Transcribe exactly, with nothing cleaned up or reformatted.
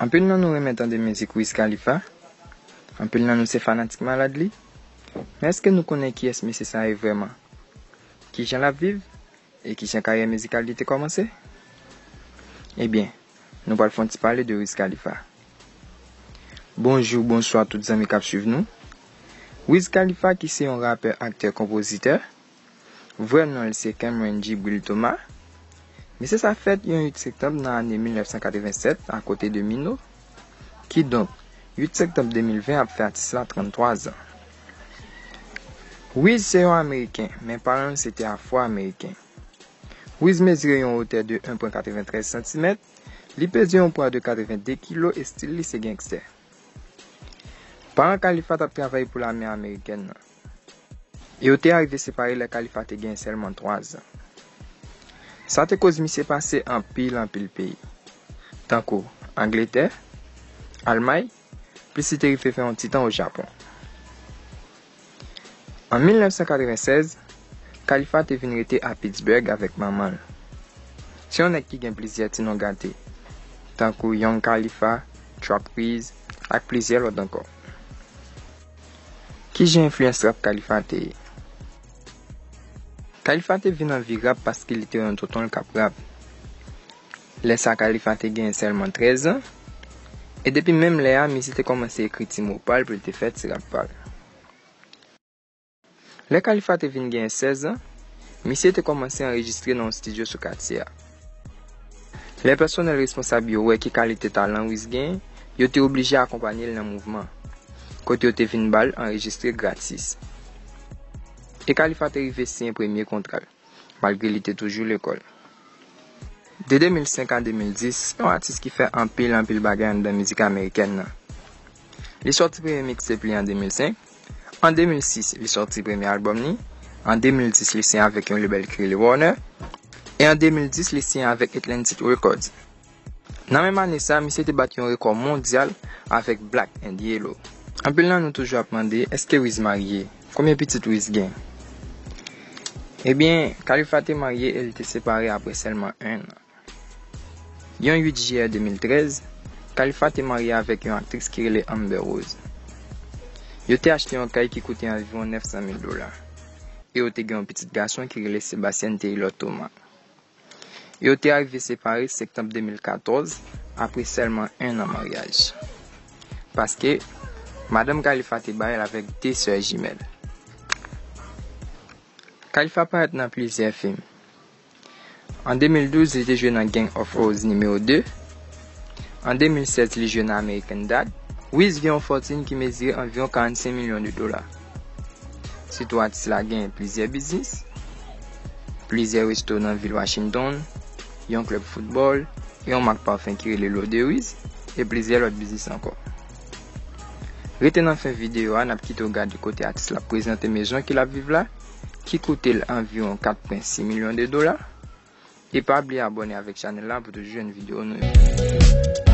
Anpil nan nou renmen tande mizik Wiz Khalifa. Anpil nan nou se fanatik malad li. Men èske nou konnen kiyès mesye sa ye vrèman? Kijan l ap viv? E kijan karyè mizikal li te kòmanse? Ebyen, nou pral fè yon ti pale de Wiz Khalifa. Bonjou, bonswa tout zanmi k ap swiv nou. Wiz Khalifa ki se yon rapè, aktè, konpozitè, vrè non l se Cameron Djibril Thomas. Mesye sa fèt yon uit septanm nan ane mil nèf san katreven sèt akote de Mino. Kidonk, uit septanm de mil ven ap fè atis la tranntwa zan. Wiz se yon Ameriken, men paran l se te Afwo-Ameriken. Wiz mezire yon wotè de en pwen katreventrèz santimèt, li peze yon pwa de katreven de kilo e stil li se gangstè. Paran Khalifa t ap travay pou lame amerikèn nan. E yo te arive separe lè Khalifa te gen sèlman twa zan. Sa te koz misye pase anpil, anpil peyi, tankou Angletè, Almay, plis li te rive fè yon ti tan o Japon. An mil nèf san katreven sèz, Khalifa te vin rete a Pittsburgh avèk manman l. Se yon nèg ki gen plizyè ti non gate, tankou Young Khalifa, Trap Wiz, ak plizyè lòt ankò. Kijan enfliyans rap Khalifa te ye? Khalifa te vin anvi rap paske li te wè yon tonton l k ap rap. Lè sa Khalifa te gen sèlman trèz zan, e depi menm lè a, misye te kòmanse ekri ti mo pa l pou l te fè ti rap pa l. Lè Khalifa te vin gen sèz zan, misye te kòmanse anrejistre nan yon estidyo sou katye a. Lè pèsonèl responsab yo wè ki kalite talan Wiz genyen, yo te oblije akonpanye l nan mouvman, kote yo te vin ba l anrejistre gratis. E Khalifa te rive siyen premye kontra l, malgre li te toujou lekòl. De de mil senk a de mil dis, se yon atis ki fè anpil, anpil bagay anndan mizik amerikèn nan. Li sòti premye mixtape li an de mil senk. An de mil sis, li sòti premye albòm li. An de mil dis, li siyen avèk yon lebèl ki rele Warner. E an de mil dis, li siyen avèk Atlantic Records. Nan menm ane sa, misye te bat yon rekò mondyal avèk Black and Yellow. Anpil nan nou toujou ap mande, èske Wiz marye? Konbyen pitit Wiz gen? Ebyen, Khalifa te marye e li te separe apre sèlman en an. Yon uit jiyè de mil trèz, Khalifa te marye avèk yon aktris ki rele Amber Rose. Yo te achte yon kay ki koute anviwon nèf san mil dola. E yo te gen yon pitit gason ki rele Sebastian Taylor Thomas. Yo te arive separe septanm de mil katòz, apre sèlman en an maryaj. Paske, madanm Khalifa te bay l avèk de sè jimèl. Khalifa parèt nan plizyè fim. An de mil douz, li te jwe nan Gang of Oz nimewo de. An de mil sèz, li jwe nan American Dad. Wiz gen yon fòtin ki mezire anviwon karannsenk milyon de dola. Sitou atis la gen plizyè biznis, plizyè resto nan vil Washington, yon klèb foutbòl, yon mak pafen ki rele L'Eau de Wiz, e plizyè lòt biznis ankò. Rete nan fen videyo a, n ap kite w gade kote atis la prezante mezon ke l ap viv la, ki koute l anviwon kat pwen sis milyon de dola. E pa bliye abòne avèk chanèl la pou toujou jwenn videyo nou yo.